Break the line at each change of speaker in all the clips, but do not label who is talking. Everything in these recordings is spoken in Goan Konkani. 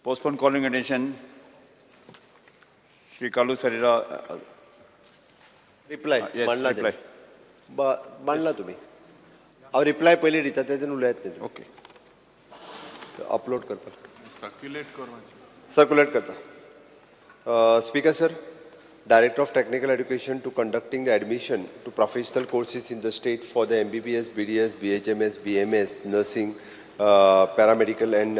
Postpone calling attention. Shri Carlos Ferreira.
Reply
yes,
मांडला
reply.
मांडला तुम्ही. हांव रिप्लाय पयलीं दिता, तेजेर उलयात तेजेर.
ओके.
अपलोड करपाक.
सर्क्युलेट कर मातशें.
सर्क्युलेट करता. Speaker sir, Director of Technical Education to conducting the admission to professional courses in the state for the MBBS, BDS, BHMS, BMS, nursing, paramedical and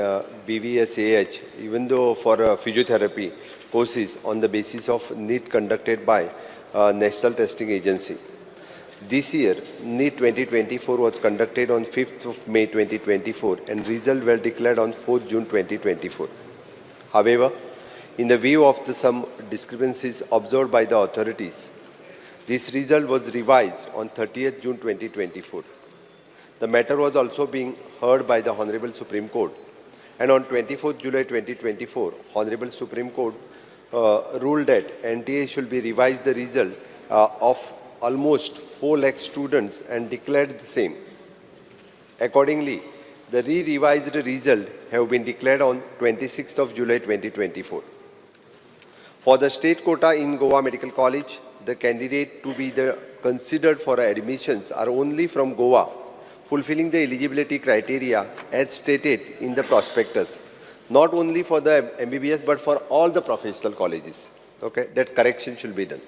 BVS, AH, even though for physiotherapy courses on the basis of NEET conducted by National Testing Agency. This year, NEET 2024 was conducted on 5th of May 2024 and results were declared on 4th June 2024. However, in the view of the some discrepancies observed by the authorities, this result was revised on 30th June 2024. The matter was also being heard by the Honorable Supreme Court. And on 24th July 2024, Honorable Supreme Court ruled that NTA should be revised the result of almost 4 lakh students and declared the same. Accordingly, the re-revised result have been declared on 26th of July 2024. For the state quota in Goa Medical College, the candidate to be the considered for admissions are only from Goa, fulfilling the eligibility criteria as stated in the prospectus. Not only for the MBBS, but for all the professional colleges. Okay, that correction should be done.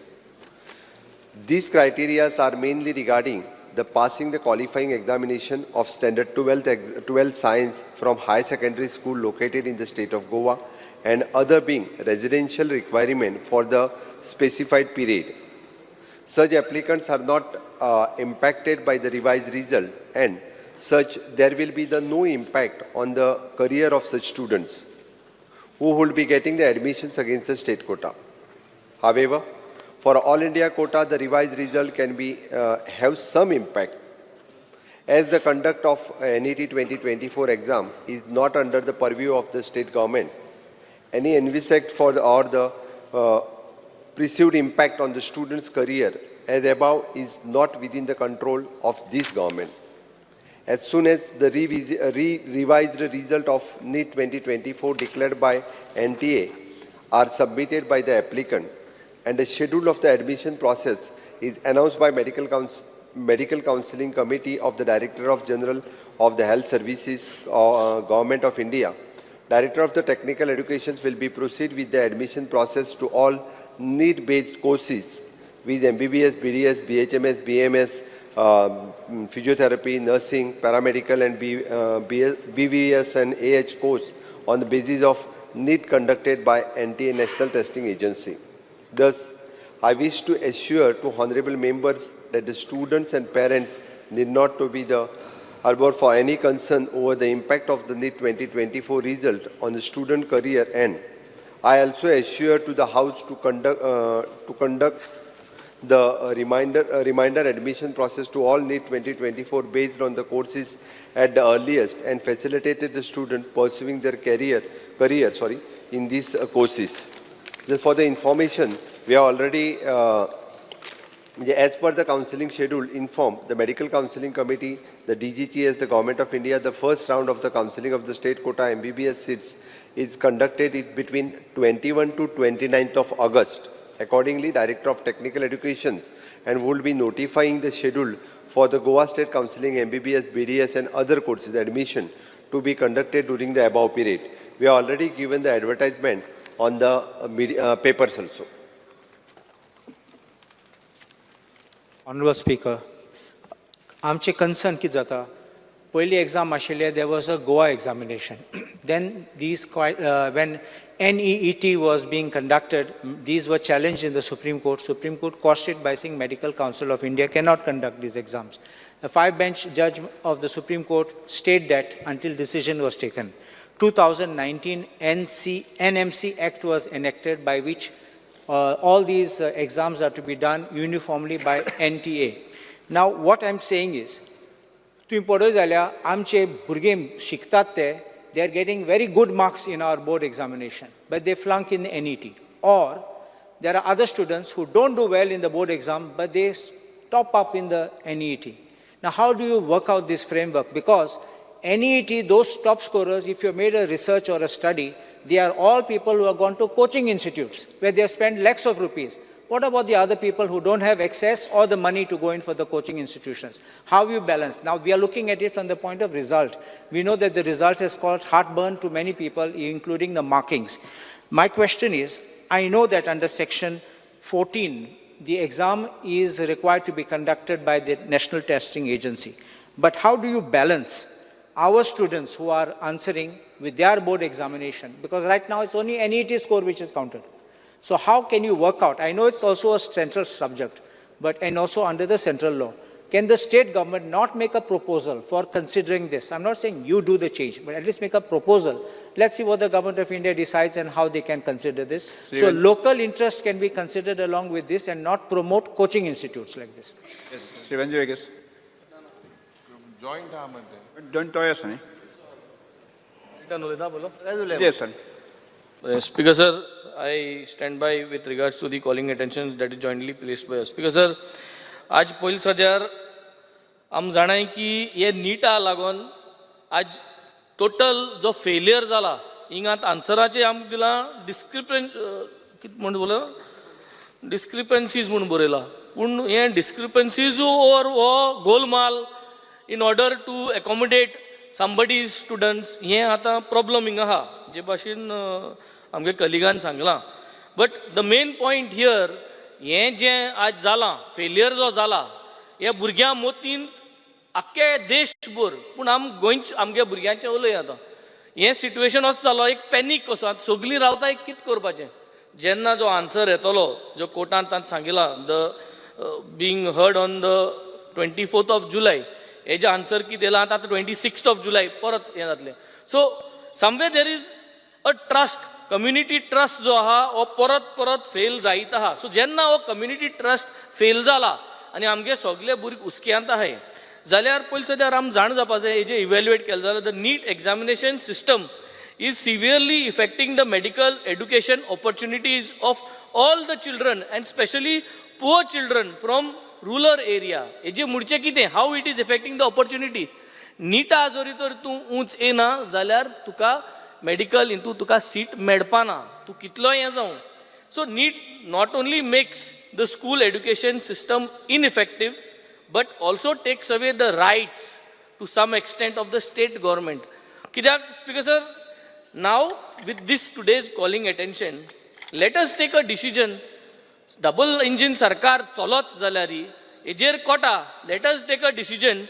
These criteria are mainly regarding the passing the qualifying examination of standard 12th science from high secondary school located in the state of Goa and other being residential requirement for the specified period. Such applicants are not impacted by the revised result, and such there will be the no impact on the career of such students who will be getting the admissions against the state quota. However, for All India quota, the revised result can be have some impact, as the conduct of NET 2024 exam is not under the purview of the state government. Any envisaged for the, or the perceived impact on the student's career as above is not within the control of this government. As soon as the revised result of NEET 2024 declared by NTA are submitted by the applicant and the schedule of the admission process is announced by Medical Counseling Committee of the Director of General of the Health Services, Government of India, Director of the Technical Education will be proceed with the admission process to all need-based courses with MBBS, BDS, BHMS, BMS, physiotherapy, nursing, paramedical and BS, BVS and AH course on the basis of NEET conducted by NTA National Testing Agency. Thus, I wish to assure to honorable members that the students and parents need not to be the harbor for any concern over the impact of the NEET 2024 result on the student career, and I also assure to the House to conduct the reminder admission process to all NEET 2024 based on the courses at the earliest and facilitated the student pursuing their career, sorry, in these courses. Just for the information, we are already म्हणजे as per the counseling schedule informed the Medical Counseling Committee, the DGHS, the Government of India, the first round of the counseling of the state quota MBBS seats is conducted in between 21 to 29th of August. Accordingly, Director of Technical Education and would be notifying the schedule for the Goa State Counseling MBBS, BDS and other courses admission to be conducted during the above period. We have already given the advertisement on the media, papers also.
Honourable speaker, आमचें कन्सर्न कितें जाता, पयली एग्जाम आशिल्ले, there was a Goa examination. Then these, when NEET was being conducted, these were challenged in the Supreme Court. Supreme Court quashed it by saying Medical Council of India cannot conduct these exams. The five bench judge of the Supreme Court stayed that until decision was taken. 2019 NC, NMC Act was enacted, by which all these exams are to be done uniformly by NTA. Now, what I'm saying is, तुवें पळयत जाल्यार आमचे भुरगे शिकतात ते, they are getting very good marks in our board examination, but they flunk in NET, or there are other students who don't do well in the board exam, but they top up in the NET. Now, how do you work out this framework? Because NET, those top scorers, if you made a research or a study, They are all people who have gone to coaching institutes where they have spent lakhs of rupees. What about the other people who don't have access or the money to go in for the coaching institutions? How you balance? Now, we are looking at it from the point of result. We know that the result has caused heartburn to many people, including the markings. My question is, I know that under Section 14, the exam is required to be conducted by the National Testing Agency. But how do you balance our students who are answering with their board examination? Because right now it's only NET score which is counted. So how can you work out? I know it's also a central subject, but and also under the central law. Can the state government not make a proposal for considering this? I'm not saying you do the change, but at least make a proposal. Let's see what the government of India decides and how they can consider this. So local interest can be considered along with this and not promote coaching institutes like this.
Yes, Shri Venzy Viegas.
Joint आहा मरे.
जॉयंट तोय आसा न्ही? Yes, sir.
Speaker sir, I stand by with regards to the calling attention that is jointly placed by us. Speaker sir, आज पयलीं सद्यार आम जाणाय की हे निटा लागून आज टोटल जो फेलियर जाला हिंगात आन्सराचे आमकां दिलां डिस्क्रिपन कितें म्हण बरयलां डिस्क्रिपन्सीज म्हूण बरयलां पूण हें डिस्क्रिपन्सीज ओर हो Golmaal in order to accommodate somebody's students हें आतां प्रॉब्लम हिंगा आहा जे भाशेन आमगे कलिगान सांगलां. But the main point here, हें जें आज जालां फेलियर जो जाला हे भुरग्यां मोतींत आख्खे देशभर, पूण आम गोंयचे आमगे भुरग्यांचें उलय आतां हें सिट्युएशन असो जालो एक पॅनीक कसो. आतां सगलीं रावता एक कितें करपाचें जेन्ना जो आन्सर येतलो जो कोर्टान तांकां सांगिलां the being heard on the 24th of July, हेजें आन्सर कितें येयलां आतां 26th of July परत हें जातलें. So somewhere there is a trust, community trust जो आहा हो परत परत फेल जायत आहा. सो जेन्ना हो कम्युनिटी ट्रस्ट फेल जाला आनी आमगे सगले भुरगे हुस्क्यांत आहाय जाल्यार पयलीं सद्यार आम जाण जावपा जाय हेजें इवेल्युएट केलें जाल्यार the NEET examination system is severely affecting the medical education opportunities of all the children and specially poor children from rural area. हेजे म्हणचे कितें, how it is affecting the opportunity? निटा जरी तर तूं उंच येना जाल्यार तुका मेडिकल हितून तुका सीट मेळपाना, तूं कितलोय हें जावं. So NEET not only makes the school education system ineffective but also takes away the rights to some extent of the state government. कित्याक Speaker sir, now with this today's calling attention, let us take a decision. Double engine सरकार चलत जाल्यार हेजेर कोटा, let us take a decision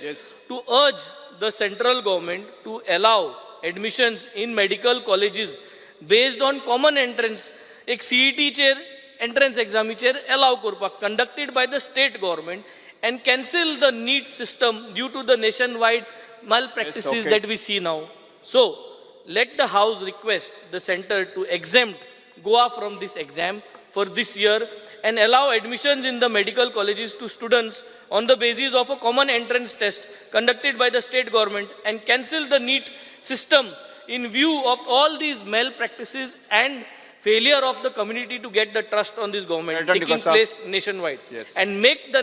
to urge the central government to allow admissions in medical colleges based on common entrance, एक सीईटीचेर एंट्रन्स एग्जामीचेर एलाव करपाक conducted by the state government and cancel the NEET system due to the nation wide malpractices that we see now. So, let the House request the center to exempt Goa from this exam for this year and allow admissions in the medical colleges to students on the basis of a common entrance test conducted by the state government and cancel the NEET system in view of all these malpractices and failure of the community to get the trust on this government
Well done,
taking
D'Costa.
Place nationwide. And make the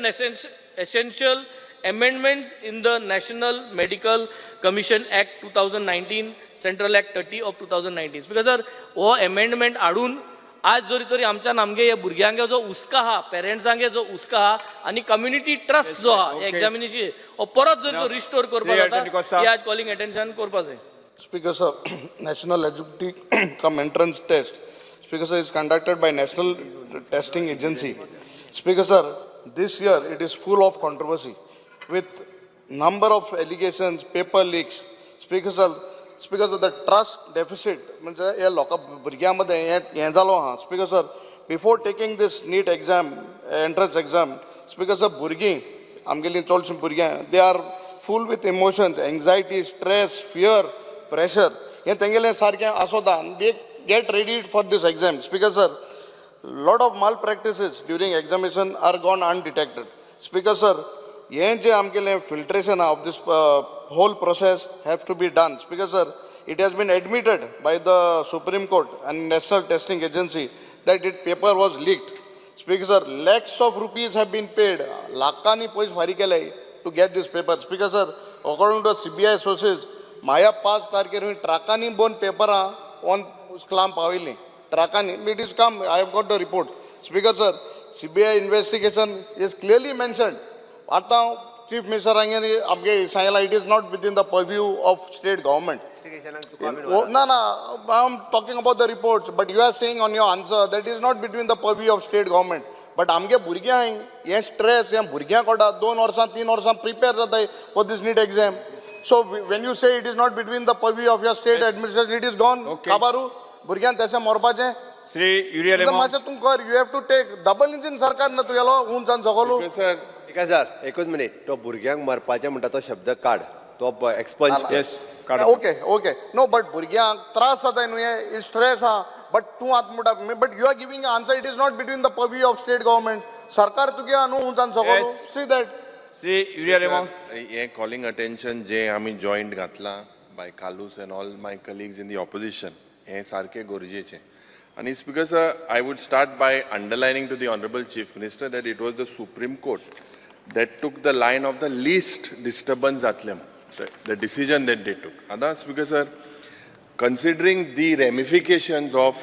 essential amendments in the National Medical Commission Act 2019, Central Act 30 of 2019. Because sir, हो amendment हाडून आज जरी तरी आमच्यान आमगे हे भुरग्यांगे जो हुस्को आहा, पेरंट्सांगे जो हुस्को आहा आनी कम्युनिटी ट्रस्ट जो आहा एग्जामिनेशन हो परत जरी तो रिस्टोर करपाक
Shri
जाता
Anthony Costa.
ही आज कॉलिंग अटेन्शन करपाक जाय.
Speaker sir, National Eligibility cum Entrance Test, Speaker sir, is conducted by National Testing Agency. Speaker sir, this year it is full of controversy with number of allegations, paper leaks. Speaker sir, the trust deficit, म्हणजे ह्या लोकां भुरग्यां मदें हें हें जालो आहा. Speaker sir, before taking this NEET exam, entrance exam, Speaker sir, भुरगीं आमगेलीं चडशीं भुरग्यां, they are full with emotions, anxiety, stress, fear, pressure. हें तेंगेलें सारकें आसोता आनी they get ready for this exam. Speaker sir, lot of malpractices during examination are gone undetected. Speaker sir, हें जें आमगेलें filtration of this whole process have to be done. Speaker sir, it has been admitted by the Supreme Court and National Testing Agency that it paper was leaked. Speaker sir, lakhs of rupees have been paid, लाखांनी पयशे फारीक केले to get this paper. Speaker sir, according to CBI sources, माया 5 तारखेर ट्रकांनी बोन पेपरां ऑन स्कुलान पावयल्ली ट्रकांनी. It is come, I have got the report. Speaker sir, CBI investigation is clearly mentioned. आतां चीफ मिनिस्टर हांगे आमगे सांगला, it is not within the purview of state government. ना ना, I am talking about the reports, but you are saying on your answer that is not between the purview of state government. But आमगे भुरग्यांक हें स्ट्रेस, हें भुरग्यांक कोटा 2 वर्सां 3 वर्सां प्रिपेर जाताय for this NEET exam. So when you say it is not between the purview of your state administration, it is gone. काबारू भुरग्यांक तशें मरपाचें.
श्री युरिया रेमो.
मातशें तूं कर, you have to take double engine सरकार ना तुगेलो उंचान सगलो.
सर.
ठीक सर, एकूच मिनीट. तो भुरग्यांक मरपाचें म्हणटा तो शब्द काड, तो एक्सपंज.
येस, काड.
ओके, नो, बट भुरग्यांक त्रास जाताय न्हू, हे स्ट्रेस आहा. बट तूं आतां म्हणटा, but you are giving answer, it is not between the purview of state government. सरकार तुगे आहा न्हू उंचान सगलो. See that.
Shri Uriel Remondo.
हें कॉलिंग अटेन्शन जे आमी जॉयंट घातलां by Carlos and all my colleagues in the opposition, हें सारकें गरजेचें. आनी Speaker sir, I would start by underlining to the honourable Chief Minister that it was the Supreme Court that took the line of the least disturbance जातलें म्हणून, the decision that they took. आतां speaker sir, considering the ramifications of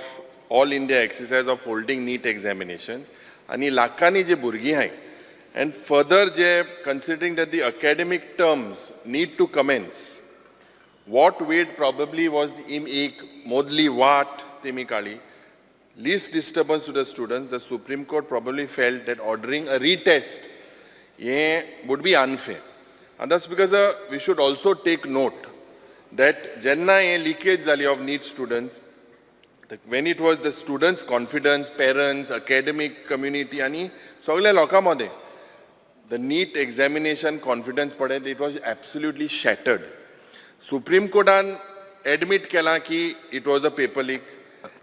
all India exercise of holding NEET examinations आणि लाखांनी जे भुरगीं आहाय, and further J considering that the academic terms need to commence, what weight probably was in एक मोदली वाट तेमी काडली, least disturbance to the students, the Supreme Court probably felt that ordering a retest हें would be unfair. And that's because we should also take note that जेन्ना हें लिकेज जाली of NEET students, when it was the students' confidence, parents, academic community आनी सगल्या लोकां मदें the NEET examination confidence पळय, it was absolutely shattered. Supreme कोर्टान एडमीट केलां की it was a paper leak.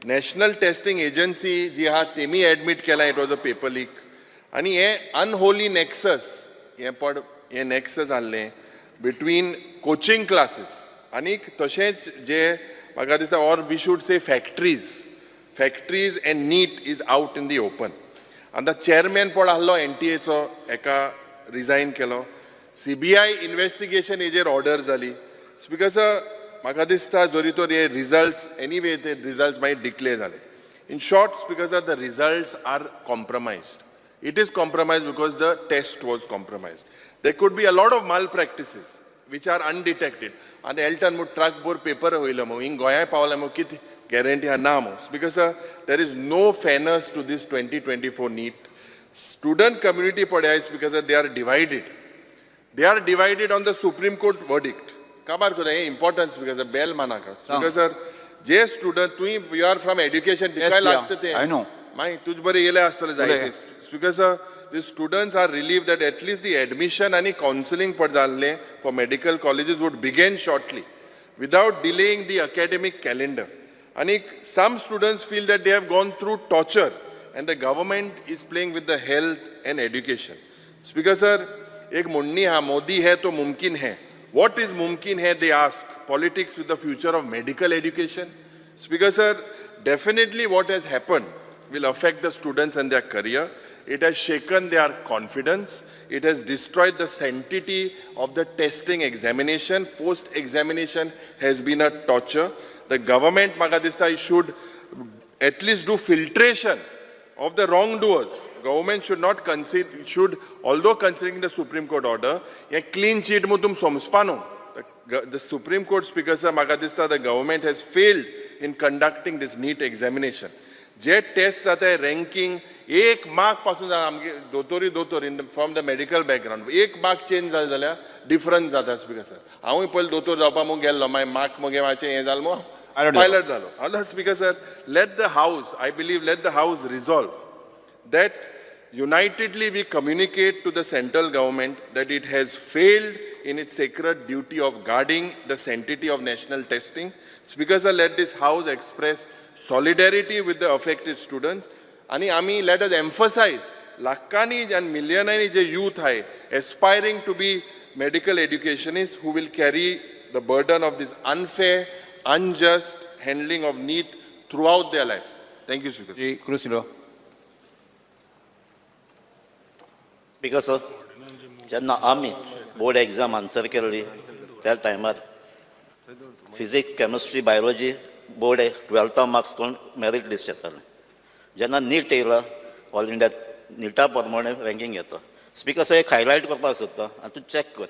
National Testing Agency जी आहा तेमी एडमीट केलां it was a paper leak. आनी हें अनहोली नॅक्सस, हें पड हें नॅक्सस आहलें बिटवीन कोचिंग क्लासीस आनीक तशेंच जे म्हाका दिसता, or we should say factories and NEET is out in the open. आतां चेअरमॅन पळ आहलो एनटीएचो, हेका रिजायन केलो. सीबीआय इन्वेस्टिगेशन हेजेर ऑर्डर जाली. स्पीकर सर, म्हाका दिसता जरी तर हे रिजल्ट्स, एनीवे ते रिजल्ट्स मागीर डिक्लेर जाले. In short, Speaker sir, the results are compromised. It is compromised because the test was compromised. There could be a lot of malpractices which are undetected. आनी एल्टन मु ट्रक भर पेपर वयलो मु, हिंग गोंयाय पावले मु, कितें गॅरंटी आहा ना मु. Because there is no fairness to this 2024 NEET. Student community पळय, because they are divided. They are divided on the Supreme Court verdict. काबार करता हें importance because bell मानाका. Because sir, J student तुवें, you are from education, तिकाय लागता तें.
I know.
मागीर तुज बरें येयलें आसतलें जायते. Speaker sir, the students are relieved that at least the admission आनी कावन्सिलींग पड जाल्लें for medical colleges would begin shortly without delaying the academic calendar. आनी some students feel that they have gone through torture and the government is playing with the health and education. Speaker sir, एक म्हणणी हा, "मोदी है तो मुमकिन है." What is मुमकिन है, they ask? Politics with the future of medical education? Speaker sir, definitely what has happened will affect the students and their career. It has shaken their confidence. It has destroyed the sanctity of the testing examination. Post examination has been a torture. The government, म्हाका दिसता, should at least do filtration of the wrongdoers. Government should not consider, should, although considering the Supreme Court order, hey clean chit म्हूण तुम समजपा न्हू. The Supreme Court, Speaker sir, म्हाका दिसता the government has failed in conducting this NEET examination. J test जाता, रँकिंग एक मार्क पासून जाता. आमगे दोतोरी दोतोर in from the medical background, एक मार्क चेंज जालें जाल्यार डिफरन्स जाता. स्पीकर सर, हांवूय पयलीं दोतोर जावपा म्हूण गेल्लो, मागीर मार्क मगे मातशें हें जालें म्हूण
Pilot.
Pilot जालो. आतां Speaker sir, let the house, I believe, let the house resolve that unitedly we communicate to the central government that it has failed in its sacred duty of guarding the sanctity of national testing. Speaker sir, let this house express solidarity with the affected students. आणि आमी let us emphasize लाखांनी and मिलियनांनी J youth आहे aspiring to be medical educationists who will carry the burden of this unfair, unjust handling of NEET throughout their lives. Thank you, Speaker.
Shri Cruz Silva.
Because sir, जेन्ना आमी बोर्ड एग्जाम आन्सर केल्ली त्या टायमार फिजिक्स, केमिस्ट्री, बायोलॉजी बोर्ड ट्वेल्था मार्क्स करून मॅरीट लिस्ट येतालें. जेन्ना नीट येयला, ऑल इंडिया निटा प्रमाणे रँकींग येता. स्पिकर सर, एक हायलायट करपाक सोदता आनी तूं चॅक कर.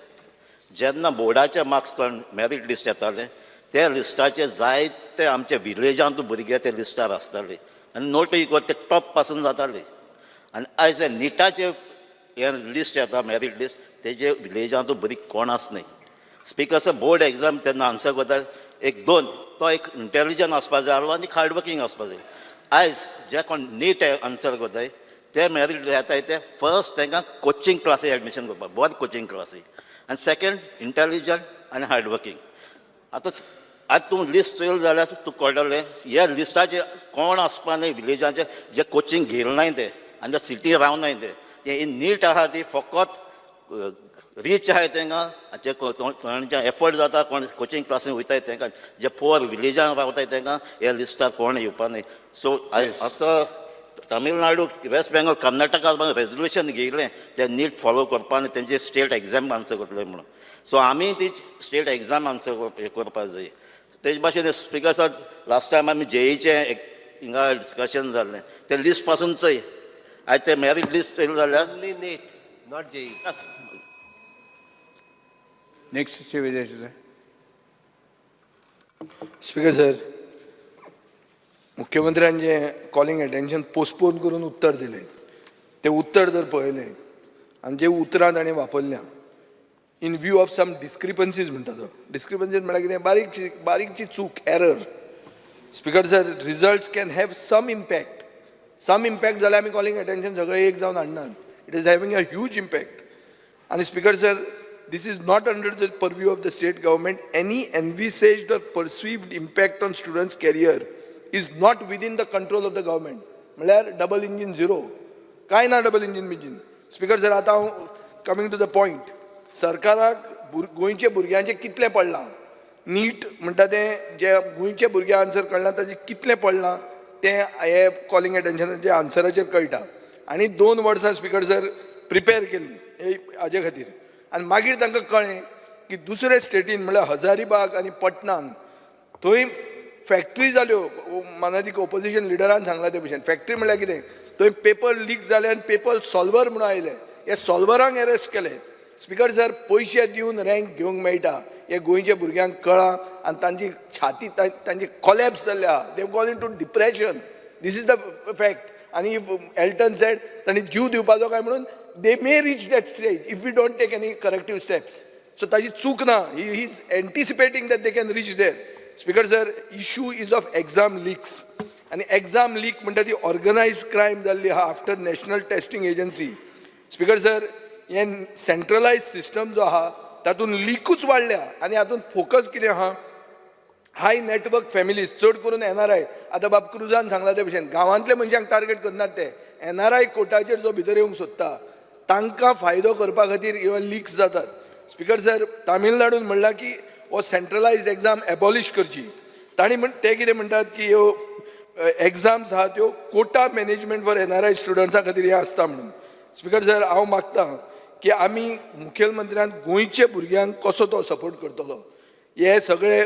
जेन्ना बोर्डाचे मार्क्स काडून मॅरीट लिस्ट येतालें, त्या लिस्टाचे जायते आमचे विलेजांत भुरगे ते लिस्टार आसताले आनी नोटूय कर, ते टॉप पासून जाताले. आनी आयज हे निटाचे हें लिस्ट येता, मॅरीट लिस्ट, तेजे विलेजांत भुरगीं कोण आसनाय. स्पिकर सर, बोर्ड एग्जाम तेन्ना आन्सर करता एक दोन, तो एक इंटेलिजंट आसपा जाय आसलो आनी हार्डवर्कींग आसपा जाय. आयज जे कोण नीट आन्सर करताय ते मॅरीट येताय, ते फर्स्ट तांकां कोचिंग क्लासी एडमिशन करपाक, बरें कोचिंग क्लासी, आनी सेकंड इंटेलिजंट आनी हार्डवर्कींग. आतां आतां तूं लिस्ट चोयल जाल्यार तूं कळटलें, ह्या लिस्टाचे कोण आसपा न्हय विलेजाचे, जे कोचिंग घेयनाय ते आनी जे सिटी रावनाय ते. हे नीट आहा ती फकत रीच आहाय तेंकां, जे कोणाचे एफर्ट जाता, कोण कोचिंग क्लासीन वयताय तेंकां. जे पुअर विलेजान रावताय तेंकां ह्या लिस्टार कोण येवपा न्हय. सो आतां तमिळनाडू, वेस्ट बेंगॉल, कर्नाटका रेजोल्युशन घेयलें ते नीट फॉलो करपा आनी तेंचे स्टेट एग्जाम आन्सर करतले म्हणून. सो आमी ती स्टेट एग्जाम आन्सर करपा जाय. तेज भाशेन स्पिकर सर, लास्ट टायम आमी जेईचें हिंगा डिस्कशन जाल्लें, तें लिस्ट पासून चोय, आयज ते मॅरीट लिस्ट चोयलें जाल्यार
Only NEET, not JEE.
Next, Shri Vijay sir.
Speaker sir, मुख्यमंत्र्यान जे कॉलिंग अटेन्शन पोस्टपोन करून उत्तर दिलें, तें उत्तर जर पळयलें आनी जे उतरां ताणें वापरल्या, "in view of some discrepancies" म्हणटा तो. डिस्क्रिपन्सीज म्हळ्यार कितें? बारीकशी बारीकची चूक, error. Speaker sir, results can have some impact. Some impact जाल्यार आमी कॉलिंग अटेन्शन सगळे एक जावन हाडनात. It is having a huge impact. आनी Speaker sir, this is not under the purview of the state government. Any envisaged or perceived impact on students' career is not within the control of the government. म्हळ्यार डबल इंजीन झिरो, कांय ना डबल इंजीन बिंजीन. स्पीकर सर, आतां हांव कमींग टू the point. सरकाराक गोंयच्या भुरग्यांचें कितलें पडलां, नीट म्हणटा तें जे गोंयचे भुरगे आन्सर कळना ताजें कितलें पडलां तें हे कॉलिंग एटेन्शनाच्या आन्सराचेर कळटा. आनी 2 वर्सां, स्पीकर सर, प्रिपेर केली हे हाजे खातीर आनी मागीर तांकां कळ्ळें की दुसरे स्टेटीन, म्हणल्यार हजारीबाग आनी पटनान, थंय फॅक्टरी जाल्यो. मानादीक ओपोजिशन लिडरान सांगला ते भशेन. फॅक्टरी म्हणल्यार कितें? थंय पेपर लीक जाले आनी पेपर सॉल्वर म्हणून आयले, हे सॉल्वरांक एरेस्ट केले. स्पीकर सर, पयशे दिवन रँक घेवंक मेळटा हे गोंयच्या भुरग्यांक कळ्ळां आनी तांची छाती तांची कॉलॅप्स जाल्ली आहा. They gone into depression. This is the fact. आनी if Elton said तांणी जीव दिवपाचो काय म्हणून, they may reach that stage if we don't take any corrective steps. So ताजी चूक ना. He is anticipating that they can reach there. Speaker sir, issue is of exam leaks. आनी एक्झाम लीक म्हणटा ती ऑर्गनायज क्रायम जाल्ली आहा after National Testing Agency. Speaker sir, हे सेंट्रलायज सिस्टम जो आहा तातूंत लिकूच वाडल्या. आनी हातूंत फोकस कितें आहा? हाय नेटवर्क फॅमिलीज, चड करून एनआरआय. आतां बाब क्रुजान सांगला ते भशेन गांवांतले मनशांक टार्गेट करनात ते. एनआरआय कोटाचेर जो भितर येवंक सोदता तांकां फायदो करपा खातीर ह्यो लिक्स जातात. स्पीकर सर, तामिळनाडून म्हणलां की हो सेंट्रलायज्ड एक्झाम एबॉलिश करची. तांणी म्हण ते कितें म्हणटात की ह्यो एक्झाम्स आहा त्यो कोटा मॅनेजमेंट फॉर एनआरआय स्टुडंट्सां खातीर हें आसता म्हणून. स्पीकर सर, हांव मागता की आमी मुखेलमंत्र्यान गोंयच्या भुरग्यांक कसो तो सपोर्ट करतलो हे सगळे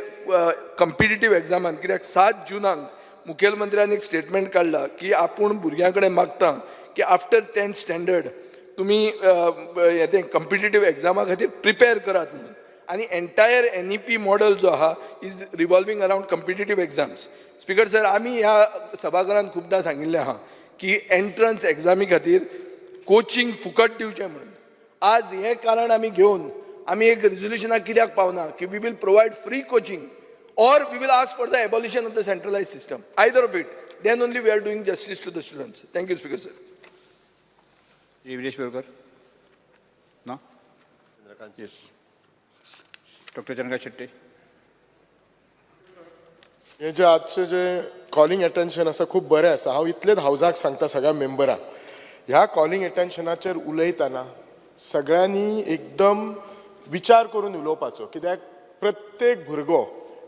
कम्पिटिटीव एग्जामान. कित्याक 7 जुनाक मुखेलमंत्र्यान एक स्टेटमेंट काडला की आपूण भुरग्यां कडेन मागता की आफ्टर 10th standard तुमी हें तें कम्पिटिटीव एग्जामा खातीर प्रिपेर करात म्हणून. आनी एंटायर एनईपी मॉडल जो आहा is revolving around competitive exams. Speaker sir, आमी ह्या सभाघरांत खुबदां सांगिल्लें आहा की एंट्रन्स एग्जामी खातीर कोचिंग फुकट दिवचें म्हणून. आज हें कारण आमी घेवन आमी एक रेजोल्युशनाक कित्याक पावना की we will provide free coaching or we will ask for the abolition of the centralized system? Either of it, then only we are doing justice to the students. Thank you, Speaker sir.
Shri Viresh Borkar? No? Yes. Doctor Chandrakant Shetty.
हे जे आजचे जे कॉलिंग एटेन्शन आसा, खूब बरें आसा. हांव इतलेंच हावजाक सांगता सगळ्या मेंबरांक, ह्या कॉलिंग एटेन्शनाचेर उलयतना सगळ्यांनी एकदम विचार करून उलोवपाचो, कित्याक प्रत्येक भुरगो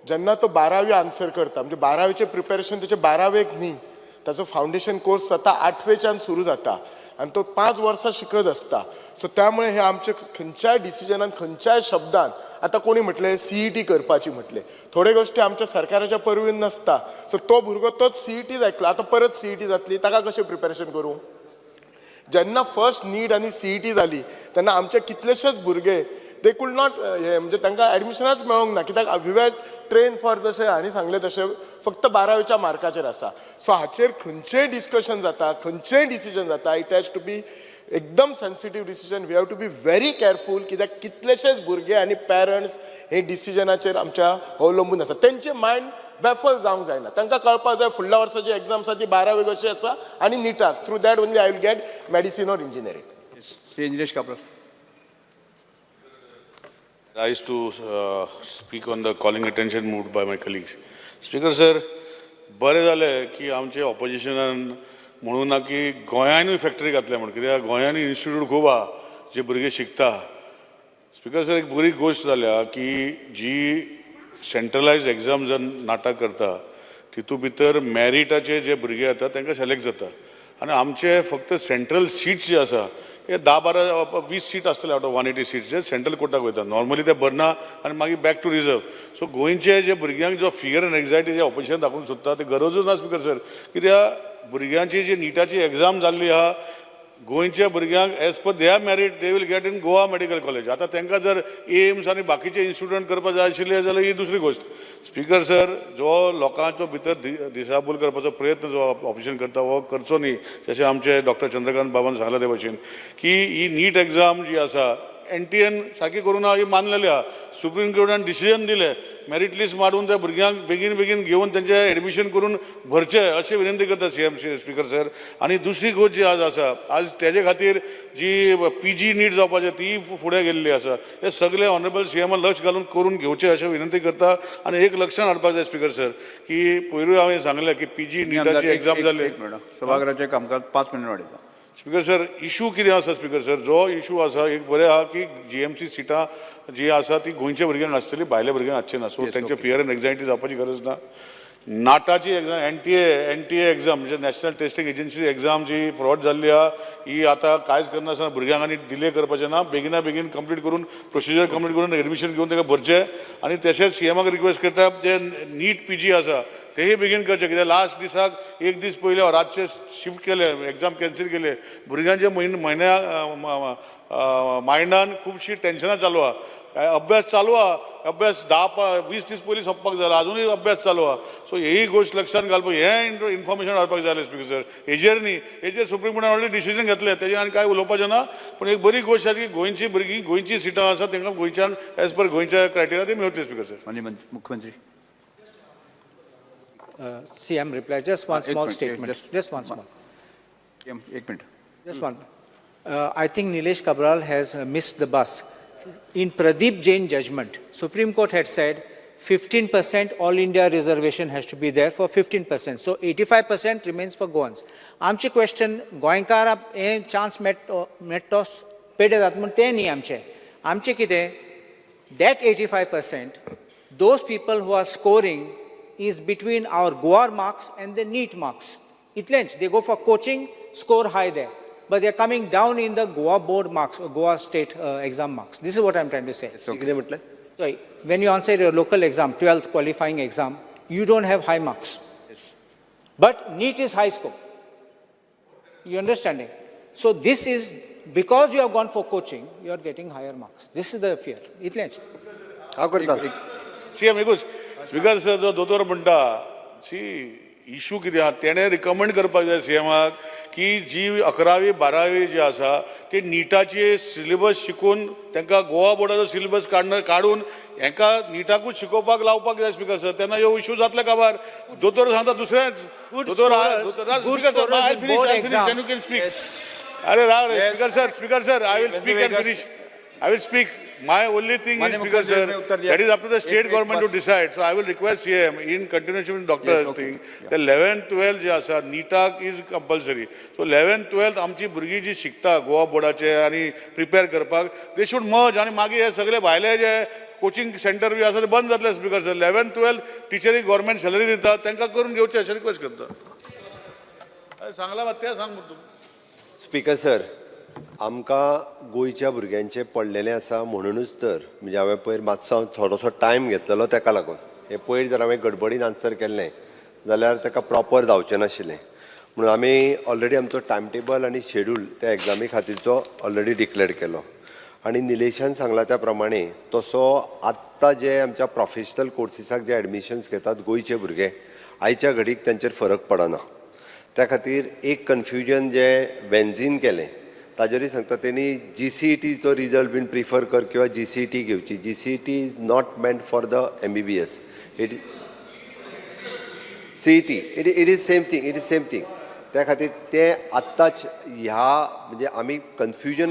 जेन्ना तो बारावी आन्सर करता, म्हणजे बारावीचें प्रिपेरेशन तेचें बारावेक न्ही. ताचो फावंडेशन कोर्स जाता आठवेच्यान सुरू जाता आनी तो 5 वर्सां शिकत आसता. सो त्यामुळे हे आमचे खंयच्याय डिसिजनान खंयच्याय शब्दान आतां कोणी म्हटलें सीईटी करपाची म्हटलें, थोड्यो गोश्टी आमच्या सरकाराच्या परवीन नासता. सो तो भुरगो तोच सीईटी जातलो, आतां परत सीईटी जातली, ताका कशें प्रिपेरेशन करूं? जेन्ना फर्स्ट नीट आनी सीईटी जाली तेन्ना आमचे कितलेशेच भुरगे they could not हे म्हणजे तांकां एडमिशनाच मेळोंक ना, कित्याक we were train for जशें हांणी सांगलें तशें फक्त 12वेच्या मार्काचेर आसा. सो हाचेर खंयचेय डिस्कशन जाता, खंयचेय डिसिजन जाता, it has to be एकदम sensitive decision. We have to be very careful, कित्याक कितलेशेच भुरगे आनी पेरंट्स हे डिसिजनाचेर आमच्या अवलंबून आसा. तेंचे मायंड बेफल जावंक जायना, तांकां कळपाक जाय फुडल्या वर्सा जी एग्जाम आसा ती 12वेक कशी आसा आनी निटाक through that only I will get medicine or engineering.
Shri Nilesh Cabral.
Rise to speak on the calling attention moved by my colleagues. Speaker sir, बरें जालें की आमचे ऑपोजिशनान म्हणूं ना की गोंयानूय फॅक्टरी घातल्या म्हूण, कित्याक गोंयानूय इन्स्टिट्यूट खूब आहा जे भुरगे शिकता. स्पीकर सर, एक बरी गोश्ट जाल्या की जी सेंट्रलायज एग्जाम जर नाटक करता तितू भितर मॅरिटाचे जे भुरगे येता तांकां सिलेक्ट जाता आनी आमचे फक्त सेंट्रल सीट्स जे आसा हे 10, 12, 20 सीट आसतले आवट ऑफ 180 सीट्स जे सेंट्रल कोटाक वयता. नॉर्मली ते भरना आनी मागीर बॅक टू रिजर्व. सो गोंयचे जे भुरग्यांक जो fear and anxiety J opposition दाखोवंक सोदता ते गरजूच ना स्पीकर सर, कित्याक भुरग्यांची जी निटाची एग्जाम जाल्ली आहा गोंयच्या भुरग्यांक as per their merit they will get in Goa medical college. आतां तांकां जर एम्स आनी बाकीचे इन्स्टिट्यूट करपाक जाय आशिल्ले जाल्यार ही दुसरी गोश्ट. स्पीकर सर, जो लोकांचो भितर दिशाभूल करपाचो प्रयत्न जो ऑपोजिशन करता हो करचो न्ही. जशें आमचे डॉक्टर चंद्रकांत बाबान सांगलां ते भशेन की ही नीट एग्जाम जी आसा एनटीएन सारकी करूं ना ही मानलेली आहा. सुप्रीम कोर्टान डिसिजन दिलें मेरीट लिस्ट मारून त्या भुरग्यांक बेगीन बेगीन घेवन तेंचें एडमिशन करून भरचें अशें विनंती करता सीएम स्पीकर सर. आनी दुसरी गोश्ट जी आज आसा, आज तेजे खातीर जी पीजी नीट जावपाची ती फुडें गेल्ली आसा. हे सगळे ऑनरेबल सीएमान लक्ष घालून करून घेवचें अशें विनंती करता. आनी एक लक्षान हाडपाक जाय स्पीकर सर की पयरूय हांवें सांगलें की पीजी निटाची एग्जाम जाली.
एक मिनट, सभाघराचें कामकाज 5 मिनट वाडयता.
स्पीकर सर, इशू कितें आसा स्पीकर सर, जो इशू आसा एक बरें आहा की जीएमसी सिटां जी आसा ती गोंयच्या भुरग्यांक आसतली, भायल्या भुरग्यांक आसची ना. सो तेंचे फियर एंड एन्जायटी जावपाची गरज ना. नाटाची एग्जाम, एनटीए एग्जाम म्हणजे नॅशनल टेस्टिंग एजन्सी एग्जाम जी फ्रॉड जाल्ली आहा ही आतां कांयच करनासतना भुरग्यांक आनी डिले करपाचें ना, बेगिना बेगीन कंप्लीट करून प्रोसिजर कंप्लीट करून एडमिशन घेवन ताका भरचें. आनी तशेंच सीएमाक रिक्वेस्ट करता जे नीट पीजी आसा तेही बेगीन करचें, कित्याक लास्ट दिसाक एक दीस पयलीं रातचे शिफ्ट केले, एग्जाम कॅन्सील केले, भुरग्यांच्या म्हयन्या मायंडान खुबशीं टेन्शनां चालू आहा. अभ्यास चालू आहा, अभ्यास 10, 20 दीस पयलीं सोंपपाक जाला, आजुनूय अभ्यास चालू आहा. सो ही गोश्ट लक्षान घालपाक हें इन्फॉर्मेशन हाडपाक जाय आसलें स्पीकर सर. हेजेर न्ही, हेजेर सुप्रीम कोर्टान ऑलरेडी डिसिजन घेतलें, तेजेर आनी कांय उलोवपाचें ना. पूण एक बरी गोश्ट आसा की गोंयची भुरगीं गोंयची सिटां आसा तांकां गोंयच्यान एज पर गोंयच्या क्रायटेरिया ती मेळटली स्पीकर सर.
माननीय मुख्यमंत्री.
CM reply, just one
एक
small
minute,
statement. Just one small.
एक minute.
Just one. I think Nilesh Cabral has missed the bus. In Pradeep Jain judgment, Supreme Court had said 15% all India reservation has to be there for 15%. So 85% remains for Goans. आमचे क्वेश्चन गोंयकार हे चान्स मेट्टो पेडे जाता म्हूण तें न्ही आमचें. आमचें कितें, that 85%, those people who are scoring is between our Goa marks and the NEET marks. इतलेंच, they go for coaching, score high there. But they are coming down in the Goa board marks or Goa state exam marks. This is what I'm trying to say.
कितें म्हटलें?
So when you answer your local exam, 12th qualifying exam, you don't have high marks. But NEET is high score. You understanding? So this is, because you have gone for coaching, you are getting higher marks. This is the fear. इतलेंच.
हांव करता.
सीएम एकूच स्पीकर सर, जो दोतोर म्हणटा सी इशू कितें आहा तेणें रिकमेंड करपाक जाय सीएमाक की जी 11वी 12वी जी आसा ती निटाची सिलेबस शिकून तांकां गोवा बोर्डाचो सिलेबस काडून हेंकां निटाकूच शिकोवपाक लावपाक जाय स्पीकर सर. तेन्ना ह्यो इशू जातले काबार. दोतोर सांगता दुसरेंच.
Good
speaker sir,
scorers
I
in
finish,
board
I finish,
exam.
Then you can speak. अरे राव रे speaker sir, speaker sir, I will speak and finish. I will speak. My only thing is,
माननीय
Speaker
मुख्यमंत्री
sir,
ने उत्तर दिया।
That is up to the state
एक
government to
Baat-
decide. So I will request CM in continuation with doctor's
Yes, okay.
thing, the 11th, 12th जे आसा निटाक is compulsory. So 11th, 12th आमची भुरगीं जी शिकता गोवा बोर्डाचे आनी प्रिपेर करपाक, they should merge आनी मागीर हे सगळे भायले जे कोचिंग सेंटर बी आसा ते बंद जातले स्पीकर सर. 11th, 12th टिचरी गव्हर्मेंट सॅलरी दिता, तांकां करून घेवचें अशें रिक्वेस्ट करता. अरे सांगला तें सांग म्हण तूं.
स्पीकर सर, आमकां गोंयच्या भुरग्यांचें पडलेलें आसा म्हणुनूच तर म्हणजे हांवें पयर मातसो हांव थोडोसो टायम घेतलेलो तेका लागून. हे पयर जर हांवें गडबडीन आन्सर केल्लें जाल्यार तेका प्रॉपर जावचें नाशिल्लें. म्हणून आमी ऑलरेडी आमचो टायम टेबल आनी शेड्यूल त्या एग्जामी खातीरचो ऑलरेडी डिक्लेअर केलो. आनी निलेशान सांगला त्या प्रमाणे तसो आत्तां जे आमच्या प्रोफेशनल कोर्सिसाक जे एडमिशन्स घेतात गोंयचे भुरगे, आयच्या घडीक तांचेर फरक पडना. त्या खातीर एक कन्फ्युजन जें वेन्झीन केलें ताजेरूय सांगता, तेणी जीसीईटीचो रिजल्ट बीन प्रिफर कर किंवा जीसीईटी घेवची. GCET is not meant for the MBBS. It CET, it is same thing, it is same thing. त्या खातीर ते आत्ताच ह्या म्हणजे आमी कन्फ्युजन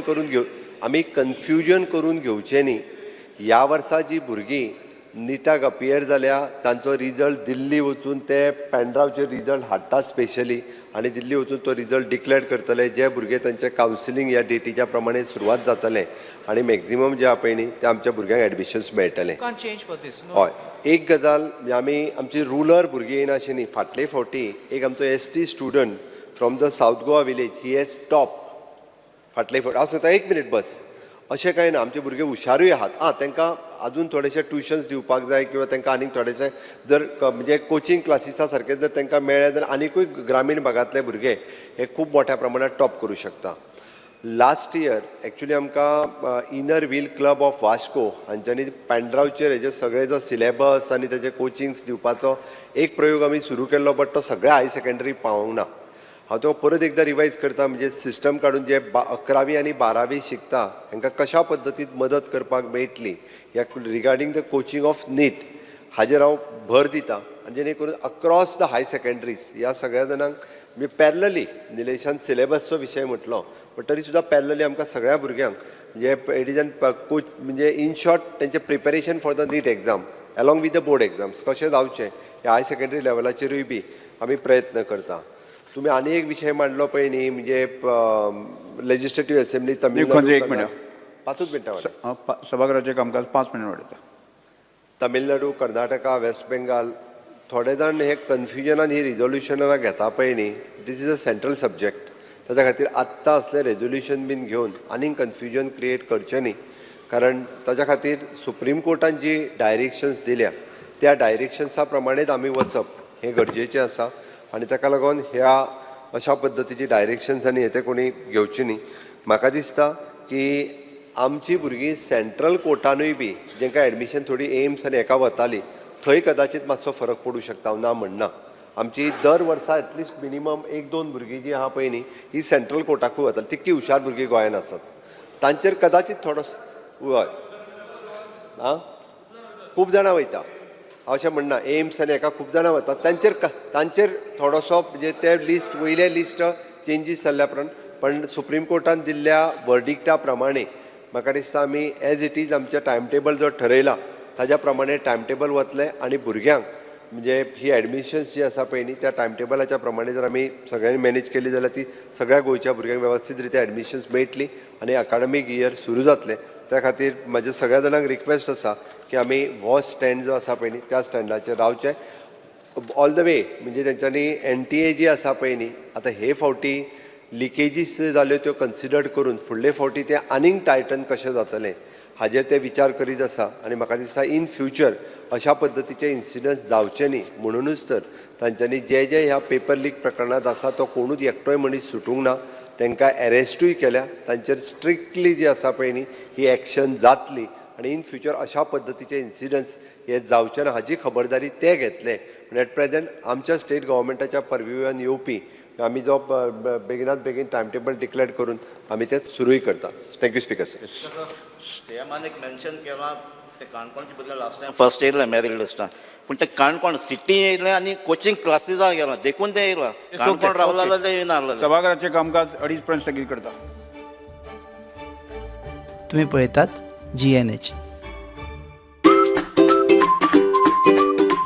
करून घेवचें न्ही. ह्या वर्सा जी भुरगीं निटाक अपियर जाल्या तांचो रिजल्ट दिल्ली वचून ते पेनड्रायवाचेर रिजल्ट हाडटा स्पेशली आनी दिल्ली वचून तो रिजल्ट डिक्लेअर करतले. जे भुरगे तांचे कावन्सिलींग ह्या डेटीच्या प्रमाणे सुरवात जातलें आनी मॅक्झिमम जे आहा पळय न्ही ते आमच्या भुरग्यांक एडमिशन्स मेळटलें.
Can't change for this.
हय, एक गजाल म्हणजे आमी आमची रुरल भुरगीं येयना अशें न्ही. फाटले फावटी एक आमचो ST student from the South Goa village, he has top फाटले फावट. हांव सांगता, एक मिनीट बस. अशें कांय ना, आमचे भुरगे हुशारूय आहात. आं, तांकां अजून थोडेशे ट्युशन्स दिवपाक जाय किंवा तांकां आनीक थोडेशे जर म्हणजे कोचिंग क्लासिसा सारके जर तांकां मेळ्ळे जाल्यार आनिकूय ग्रामीण भागांतले भुरगे हे खूब मोठ्या प्रमाणात टॉप करूं शकता. लास्ट इयर एक्चुली आमकां inner wheel club of Vasco हांच्यांनी पेनड्रायवाचेर हेजे सगळे जो सिलेबस आनी तेजे कोचिंग्स दिवपाचो एक प्रयोग आमी सुरू केल्लो, बट तो सगळ्या हायर सेकेंडरी पावोंक ना. हांव तो परत एकदां रिवायज करता, म्हणजे सिस्टम काडून जे 11वी आनी 12वी शिकता हांकां कशा पद्दतीन मदत करपाक मेळटली ह्या regarding the coaching of NEET हाजेर हांव भर दिता. आनी जेणे करून अक्रॉस the higher secondaries ह्या सगळ्या जाणांक म्हणजे पॅरलली निलेशान सिलेबसचो विशय म्हटलो, पण तरी सुद्दां पॅरलली आमकां सगळ्या भुरग्यांक म्हणजे it is an coach म्हणजे इन शॉर्ट तेंचें preparation for the NEET exam along with the board exams कशें जावचें हे हायर सेकेंडरी लेवलाचेरूय बी आमी प्रयत्न करता. तुमी आनी एक विशय मांडलो पळय न्ही, म्हणजे लेजिस्लेटीव असेंब्ली.
मुख्यमंत्री, एक
तमिळनाडू.
मिनिट.
5च मिनटां वाडय.
हांव सभाघराचें कामकाज 5 मिनट वाडयता.
तमिळनाडू, कर्नाटका, वेस्ट बेंगाल, थोडे जाण हे कन्फ्युजनान ही रिजोल्युशनां घेता पळय न्ही. This is a central subject. ताच्या खातीर आत्तां असलें रेजोल्युशन बीन घेवन आनीक कन्फ्युजन क्रिएट करचें न्ही, कारण ताच्या खातीर सुप्रीम कोर्टान जी डायरेक्शन्स दिल्या त्या डायरेक्शन्सा प्रमाणेच आमी वचप हें गरजेचें आसा. आनी ताका लागून ह्या अशा पद्दतीची डायरेक्शन्स आनी हे ते कोणी घेवचे न्ही. म्हाका दिसता की आमची भुरगीं सेंट्रल कोटानूय बी जेंकां एडमिशन थोडी एम्स आनी हेका वताली थंय कदाचित मातसो फरक पडूं शकता, हांव ना म्हणना. आमची दर वर्सा एटलिस्ट मिनिमम एक दोन भुरगीं जी आहा पळय न्ही ही सेंट्रल कोटाकूय वताली. तितकी हुशार भुरगीं गोंयान आसात. तांचेर कदाचित थोडो, हय, आं, खूब जाणां वयता. हांव अशें म्हणना, एम्स आनी हेका खूब जाणां वतात. तांचेर थोडोसो म्हणजे ते लिस्ट वयले लिस्ट चेंजीस जाल्ल्या प्रमाण, पण सुप्रीम कोर्टान दिल्ल्या वर्डिक्टा प्रमाणे म्हाका दिसता आमी एज it is आमचें टायम टेबल जो ठरयला ताज्या प्रमाणे टायम टेबल वतलें. आनी भुरग्यांक म्हणजे ही एडमिशन्स जी आसा पळय न्ही त्या टायम टेबलाच्या प्रमाणे जर आमी सगळ्यांनी मॅनेज केली जाल्यार ती सगळ्या गोंयच्या भुरग्यांक वेवस्थीत रित्या एडमिशन्स मेळटली आनी अकाडमीक इयर सुरू जातलें. त्या खातीर म्हज्या सगळ्या जाणांक रिक्वेस्ट आसा की आमी हो स्टँड जो आसा पळय न्ही त्या स्टँडाचेर रावचें ऑल the वे. म्हणजे तेंच्यांनी एनटीए जी आसा पळय न्ही, आतां हे फावटी लिकेजीस जाल्यो त्यो कन्सिडर करून फुडले फावटी ते आनीक टायटन कशें जातलें हाजेर ते विचार करीत आसा. आनी म्हाका दिसता इन फ्युचर अशा पद्दतीचे इन्सिडंट्स जावचे न्ही म्हणुनूच तर तांच्यांनी जे जे ह्या पेपर लीक प्रकरणांत आसा तो कोणूच एकटोय मनीस सुटूंक ना. तांकां एरेस्टूय केल्या. तांचेर स्ट्रिक्टली जी आसा पळय न्ही ही एक्शन जातली आनी इन फ्युचर अशा पद्दतीचे इन्सिडंट्स हे जावचे ना हाजी खबरदारी ते घेतले. पूण एट प्रेझेंट आमच्या स्टेट गव्हर्मेंटाच्या पर्व्यूवान येवपी आमी जो बेगिनात बेगीन टायम टेबल डिक्लेअर करून आमी ते सुरूय करता. Thank you speaker sir.
सीएमान एक मेन्शन केलां, ते काणकोणचे बदले लास्ट टायम फर्स्ट येयलें मेरीट लिस्टान, पूण ते काणकोण सिटी येयलें आनी कोचिंग क्लासीसां गेलां देखून तें येयलां. काणकोण रावला जाल्यार तें येयना आसलें.
सभाघराचें कामकाज 2:30 पर्यंत स्थगीत करता.
तुम्ही पळयतात जीएनएच.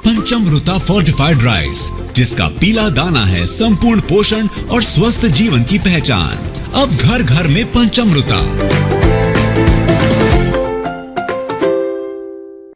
पंचमृता फोर्टिफाइड राइस, जिसका पीला दाना है संपूर्ण पोषण और स्वस्थ जीवन की पहचान. अब घर घर में पंचमृता.